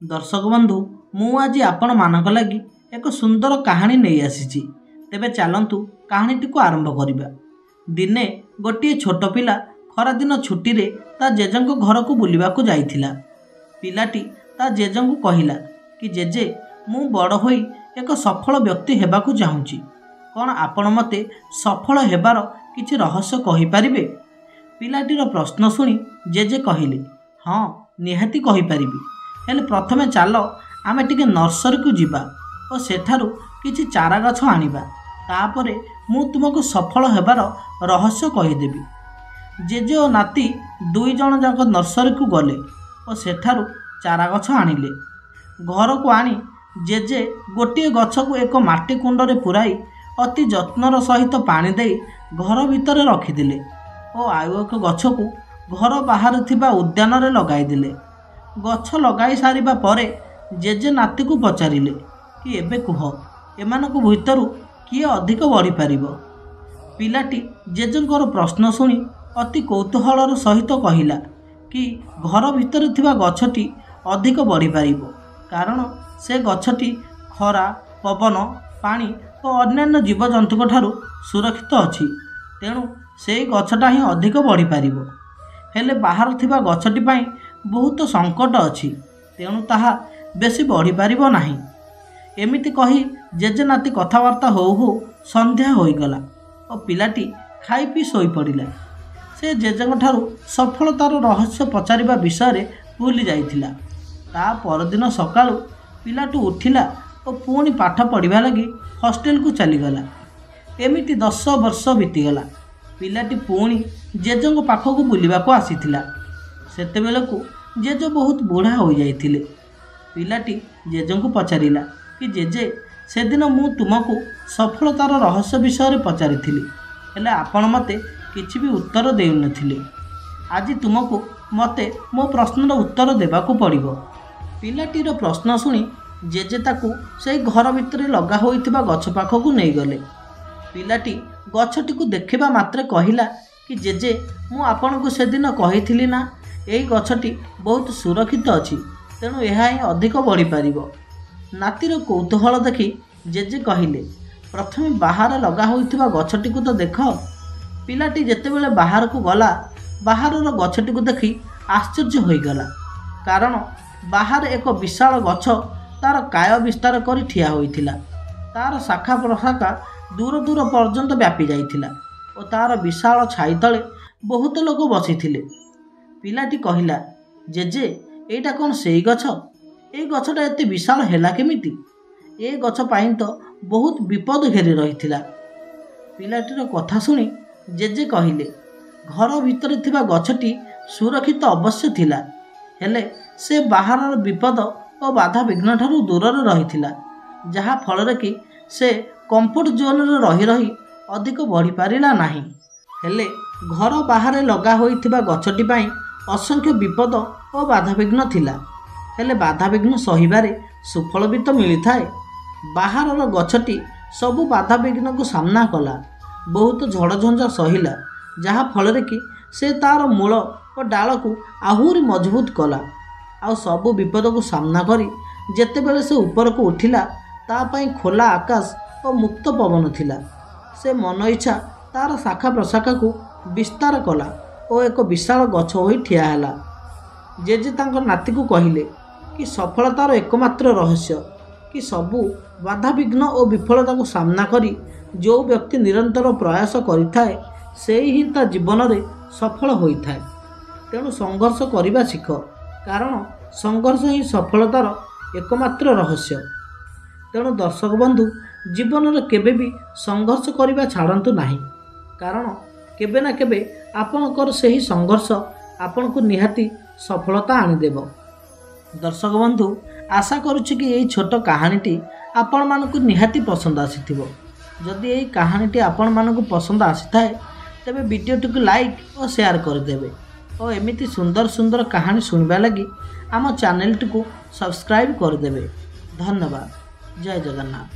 ଦର୍ଶକ ବନ୍ଧୁ, ମୁଁ ଆଜି ଆପଣମାନଙ୍କ ଲାଗି ଏକ ସୁନ୍ଦର କାହାଣୀ ନେଇ ଆସିଛି। ତେବେ ଚାଲନ୍ତୁ କାହାଣୀଟିକୁ ଆରମ୍ଭ କରିବା। ଦିନେ ଗୋଟିଏ ଛୋଟ ପିଲା ଖରାଦିନ ଛୁଟିରେ ତା ଜେଜେଙ୍କ ଘରକୁ ବୁଲିବାକୁ ଯାଇଥିଲା। ପିଲାଟି ତା ଜେଜେଙ୍କୁ କହିଲା କି, ଜେଜେ, ମୁଁ ବଡ଼ ହୋଇ ଏକ ସଫଳ ବ୍ୟକ୍ତି ହେବାକୁ ଚାହୁଁଛି। କ'ଣ ଆପଣ ମୋତେ ସଫଳ ହେବାର କିଛି ରହସ୍ୟ କହିପାରିବେ? ପିଲାଟିର ପ୍ରଶ୍ନ ଶୁଣି ଜେଜେ କହିଲେ, ହଁ, ନିହାତି କହିପାରିବି। ହେଲେ ପ୍ରଥମେ ଚାଲ ଆମେ ଟିକେ ନର୍ସରୀକୁ ଯିବା ଓ ସେଠାରୁ କିଛି ଚାରା ଗଛ ଆଣିବା। ତାପରେ ମୁଁ ତୁମକୁ ସଫଳ ହେବାର ରହସ୍ୟ କହିଦେବି। ଜେଜେ ଓ ନାତି ଦୁଇ ଜଣ ଯାକ ନର୍ସରୀକୁ ଗଲେ ଓ ସେଠାରୁ ଚାରା ଗଛ ଆଣିଲେ। ଘରକୁ ଆଣି ଜେଜେ ଗୋଟିଏ ଗଛକୁ ଏକ ମାଟି କୁଣ୍ଡରେ ପୂରାଇ ଅତି ଯତ୍ନର ସହିତ ପାଣି ଦେଇ ଘର ଭିତରେ ରଖିଦେଲେ ଓ ଆଉ ଏକ ଗଛକୁ ଘର ବାହାରେ ଥିବା ଉଦ୍ୟାନରେ ଲଗାଇଦେଲେ। ଗଛ ଲଗାଇ ସାରିବା ପରେ ଜେଜେ ନାତିକୁ ପଚାରିଲେ କି, ଏବେ କୁହ, ଏମାନଙ୍କ ଭିତରୁ କିଏ ଅଧିକ ବଢ଼ିପାରିବ? ପିଲାଟି ଜେଜେଙ୍କର ପ୍ରଶ୍ନ ଶୁଣି ଅତି କୌତୂହଳର ସହିତ କହିଲା କି, ଘର ଭିତରେ ଥିବା ଗଛଟି ଅଧିକ ବଢ଼ିପାରିବ, କାରଣ ସେ ଗଛଟି ଖରା, ପବନ, ପାଣି ଓ ଅନ୍ୟାନ୍ୟ ଜୀବଜନ୍ତୁଙ୍କ ଠାରୁ ସୁରକ୍ଷିତ ଅଛି। ତେଣୁ ସେଇ ଗଛଟା ହିଁ ଅଧିକ ବଢ଼ିପାରିବ। ହେଲେ ବାହାରେ ଥିବା ଗଛଟି ପାଇଁ ବହୁତ ସଙ୍କଟ ଅଛି, ତେଣୁ ତାହା ବେଶୀ ବଢ଼ିପାରିବ ନାହିଁ। ଏମିତି କହି ଜେଜେ ନାତି କଥାବାର୍ତ୍ତା ହଉ ହଉ ସନ୍ଧ୍ୟା ହୋଇଗଲା ଓ ପିଲାଟି ଖାଇ ପିଇ ଶୋଇପଡ଼ିଲା। ସେ ଜେଜେଙ୍କ ଠାରୁ ସଫଳତାର ରହସ୍ୟ ପଚାରିବା ବିଷୟରେ ଭୁଲି ଯାଇଥିଲା। ତା ପରଦିନ ସକାଳୁ ପିଲାଟି ଉଠିଲା ଓ ପୁଣି ପାଠ ପଢ଼ିବା ଲାଗି ହଷ୍ଟେଲକୁ ଚାଲିଗଲା। ଏମିତି 10 ବର୍ଷ ବିତିଗଲା। ପିଲାଟି ପୁଣି ଜେଜେଙ୍କ ପାଖକୁ ବୁଲିବାକୁ ଆସିଥିଲା। ସେତେବେଳକୁ ଜେଜେ ବହୁତ ବୁଢ଼ା ହୋଇଯାଇଥିଲେ। ପିଲାଟି ଜେଜେଙ୍କୁ ପଚାରିଲା କି, ଜେଜେ, ସେଦିନ ମୁଁ ତୁମକୁ ସଫଳତାର ରହସ୍ୟ ବିଷୟରେ ପଚାରିଥିଲି, ହେଲେ ଆପଣ ମୋତେ କିଛି ବି ଉତ୍ତର ଦେଉନଥିଲେ। ଆଜି ତୁମକୁ ମୋତେ ମୋ ପ୍ରଶ୍ନର ଉତ୍ତର ଦେବାକୁ ପଡ଼ିବ। ପିଲାଟିର ପ୍ରଶ୍ନ ଶୁଣି ଜେଜେ ତାକୁ ସେଇ ଘର ଭିତରେ ଲଗା ହୋଇଥିବା ଗଛ ପାଖକୁ ନେଇଗଲେ। ପିଲାଟି ଗଛଟିକୁ ଦେଖିବା ମାତ୍ରେ କହିଲା କି, ଜେଜେ, ମୁଁ ଆପଣଙ୍କୁ ସେଦିନ କହିଥିଲି ନା, ଏଇ ଗଛଟି ବହୁତ ସୁରକ୍ଷିତ ଅଛି, ତେଣୁ ଏହା ହିଁ ଅଧିକ ବଢ଼ିପାରିବ। ନାତିର କୌତୂହଳ ଦେଖି ଜେଜେ କହିଲେ, ପ୍ରଥମେ ବାହାରେ ଲଗା ହୋଇଥିବା ଗଛଟିକୁ ତ ଦେଖ। ପିଲାଟି ଯେତେବେଳେ ବାହାରକୁ ଗଲା, ବାହାରର ଗଛଟିକୁ ଦେଖି ଆଶ୍ଚର୍ଯ୍ୟ ହୋଇଗଲା, କାରଣ ବାହାରେ ଏକ ବିଶାଳ ଗଛ ତାର କାୟ ବିସ୍ତାର କରି ଠିଆ ହୋଇଥିଲା। ତାର ଶାଖା ପ୍ରଶାଖା ଦୂର ଦୂର ପର୍ଯ୍ୟନ୍ତ ବ୍ୟାପି ଯାଇଥିଲା ଓ ତାର ବିଶାଳ ଛାଇ ତଳେ ବହୁତ ଲୋକ ବସିଥିଲେ। ପିଲାଟି କହିଲା, ଜେଜେ, ଏଇଟା କ'ଣ ସେଇ ଗଛ? ଏଇ ଗଛଟା ଏତେ ବିଶାଳ ହେଲା କେମିତି? ଏ ଗଛ ପାଇଁ ତ ବହୁତ ବିପଦ ଘେରି ରହିଥିଲା। ପିଲାଟିର କଥା ଶୁଣି ଜେଜେ କହିଲେ, ଘର ଭିତରେ ଥିବା ଗଛଟି ସୁରକ୍ଷିତ ଅବଶ୍ୟ ଥିଲା, ହେଲେ ସେ ବାହାରର ବିପଦ ଓ ବାଧାବିଘ୍ନ ଠାରୁ ଦୂରରେ ରହିଥିଲା, ଯାହା ଫଳରେ କି ସେ କମ୍ଫର୍ଟ ଜୋନରେ ରହି ରହି ଅଧିକ ବଢ଼ିପାରିଲା ନାହିଁ। ହେଲେ ଘର ବାହାରେ ଲଗା ହୋଇଥିବା ଗଛଟି ପାଇଁ ଅସଂଖ୍ୟ ବିପଦ ଓ ବାଧାବିଘ୍ନ ଥିଲା, ହେଲେ ବାଧାବିଘ୍ନ ସହିବାରେ ସୁଫଳ ବି ତ ମିଳିଥାଏ। ବାହାରର ଗଛଟି ସବୁ ବାଧାବିଘ୍ନକୁ ସାମ୍ନା କଲା, ବହୁତ ଝଡ଼ଝଞ୍ଜା ସହିଲା, ଯାହା ଫଳରେ କି ସେ ତାର ମୂଳ ଓ ଡାଳକୁ ଆହୁରି ମଜବୁତ କଲା। ଆଉ ସବୁ ବିପଦକୁ ସାମ୍ନା କରି ଯେତେବେଳେ ସେ ଉପରକୁ ଉଠିଲା, ତା ପାଇଁ ଖୋଲା ଆକାଶ ଓ ମୁକ୍ତ ପବନ ଥିଲା। ସେ ମନ ଇଚ୍ଛା ତାର ଶାଖା ପ୍ରଶାଖାକୁ ବିସ୍ତାର କଲା ଓ ଏକ ବିଶାଳ ଗଛ ହୋଇ ଠିଆ ହେଲା। ଜେଜେ ତାଙ୍କ ନାତିକୁ କହିଲେ କି, ସଫଳତାର ଏକମାତ୍ର ରହସ୍ୟ କି ସବୁ ବାଧାବିଘ୍ନ ଓ ବିଫଳତାକୁ ସାମ୍ନା କରି ଯେଉଁ ବ୍ୟକ୍ତି ନିରନ୍ତର ପ୍ରୟାସ କରିଥାଏ, ସେଇ ହିଁ ତା ଜୀବନରେ ସଫଳ ହୋଇଥାଏ। ତେଣୁ ସଂଘର୍ଷ କରିବା ଶିଖ, କାରଣ ସଂଘର୍ଷ ହିଁ ସଫଳତାର ଏକମାତ୍ର ରହସ୍ୟ। ତେଣୁ ଦର୍ଶକ ବନ୍ଧୁ, ଜୀବନରେ କେବେ ବି ସଂଘର୍ଷ କରିବା ଛାଡ଼ନ୍ତୁ ନାହିଁ, କାରଣ କେବେ ନା କେବେ ଆପଣଙ୍କର ସେହି ସଂଘର୍ଷ ଆପଣଙ୍କୁ ନିହାତି ସଫଳତା ଆଣିଦେବ। ଦର୍ଶକ ବନ୍ଧୁ, ଆଶା କରୁଛି କି ଏଇ ଛୋଟ କାହାଣୀଟି ଆପଣମାନଙ୍କୁ ନିହାତି ପସନ୍ଦ ଆସିଥିବ। ଯଦି ଏଇ କାହାଣୀଟି ଆପଣମାନଙ୍କୁ ପସନ୍ଦ ଆସିଥାଏ, ତେବେ ଭିଡ଼ିଓଟିକୁ ଲାଇକ୍ ଓ ସେୟାର କରିଦେବେ ଓ ଏମିତି ସୁନ୍ଦର ସୁନ୍ଦର କାହାଣୀ ଶୁଣିବା ଲାଗି ଆମ ଚ୍ୟାନେଲଟିକୁ ସବସ୍କ୍ରାଇବ୍ କରିଦେବେ। ଧନ୍ୟବାଦ। ଜୟ ଜଗନ୍ନାଥ।